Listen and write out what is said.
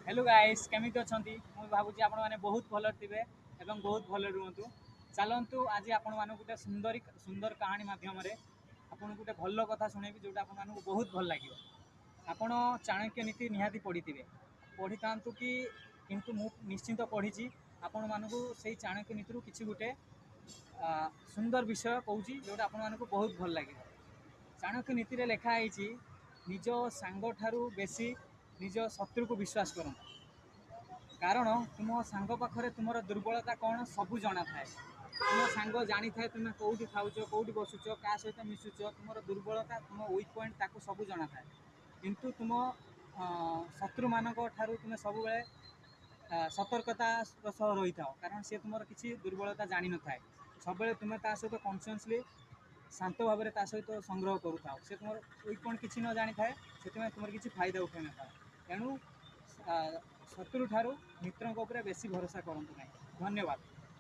Hello guys, କେମିତି ଅଛନ୍ତି? ମୁଁ ଭାବୁଛି ଆପଣମାନେ ବହୁତ ଭଲରେ ଥିବେ ଏବଂ ବହୁତ ଭଲରେ ରୁହନ୍ତୁ। ଚାଲନ୍ତୁ, ଆଜି ଆପଣମାନଙ୍କୁ ଗୋଟେ ସୁନ୍ଦରୀ ସୁନ୍ଦର କାହାଣୀ ମାଧ୍ୟମରେ ଆପଣଙ୍କୁ ଗୋଟେ ଭଲ କଥା ଶୁଣେଇବି, ଯେଉଁଟା ଆପଣମାନଙ୍କୁ ବହୁତ ଭଲ ଲାଗିବ। ଆପଣ ଚାଣକ୍ୟ ନୀତି ନିହାତି ପଢ଼ିଥିବେ, ପଢ଼ିଥାନ୍ତୁ କି, କିନ୍ତୁ ମୁଁ ନିଶ୍ଚିନ୍ତ ପଢ଼ିଛି। ଆପଣମାନଙ୍କୁ ସେଇ ଚାଣକ୍ୟ ନୀତିରୁ କିଛି ଗୋଟେ ସୁନ୍ଦର ବିଷୟ କହୁଛି, ଯେଉଁଟା ଆପଣମାନଙ୍କୁ ବହୁତ ଭଲ ଲାଗିବ। ଚାଣକ୍ୟ ନୀତିରେ ଲେଖା ହେଇଛି, ନିଜ ସାଙ୍ଗଠାରୁ ବେଶୀ ନିଜ ଶତ୍ରୁକୁ ବିଶ୍ୱାସ କରନ୍ତୁ, କାରଣ ତୁମ ସାଙ୍ଗ ପାଖରେ ତୁମର ଦୁର୍ବଳତା କ'ଣ ସବୁ ଜଣାଥାଏ। ତୁମ ସାଙ୍ଗ ଜାଣିଥାଏ ତୁମେ କେଉଁଠି ଖାଉଛ, କେଉଁଠି ବସୁଛ, କାହା ସହିତ ମିଶୁଛ। ତୁମର ଦୁର୍ବଳତା, ତୁମ ୱିକ୍ ପଏଣ୍ଟ ତାକୁ ସବୁ ଜଣାଥାଏ। କିନ୍ତୁ ତୁମ ଶତ୍ରୁମାନଙ୍କ ଠାରୁ ତୁମେ ସବୁବେଳେ ସତର୍କତାର ସହ ରହିଥାଅ, କାରଣ ସେ ତୁମର କିଛି ଦୁର୍ବଳତା ଜାଣିନଥାଏ। ସବୁବେଳେ ତୁମେ ତା ସହିତ କନସିୟସଲି ଶାନ୍ତ ଭାବରେ ତା ସହିତ ସଂଗ୍ରହ କରୁଥାଅ। ସେ ତୁମର ୱିକ୍ ପଏଣ୍ଟ କିଛି ନ ଜାଣିଥାଏ, ସେଥିପାଇଁ ତୁମର କିଛି ଫାଇଦା ଉଠାଇ ନଥାଏ। ତେଣୁ ଶତ୍ରୁ ଠାରୁ ମିତ୍ରଙ୍କ ଉପରେ ବେଶୀ ଭରସା କରନ୍ତୁ ନାହିଁ। ଧନ୍ୟବାଦ।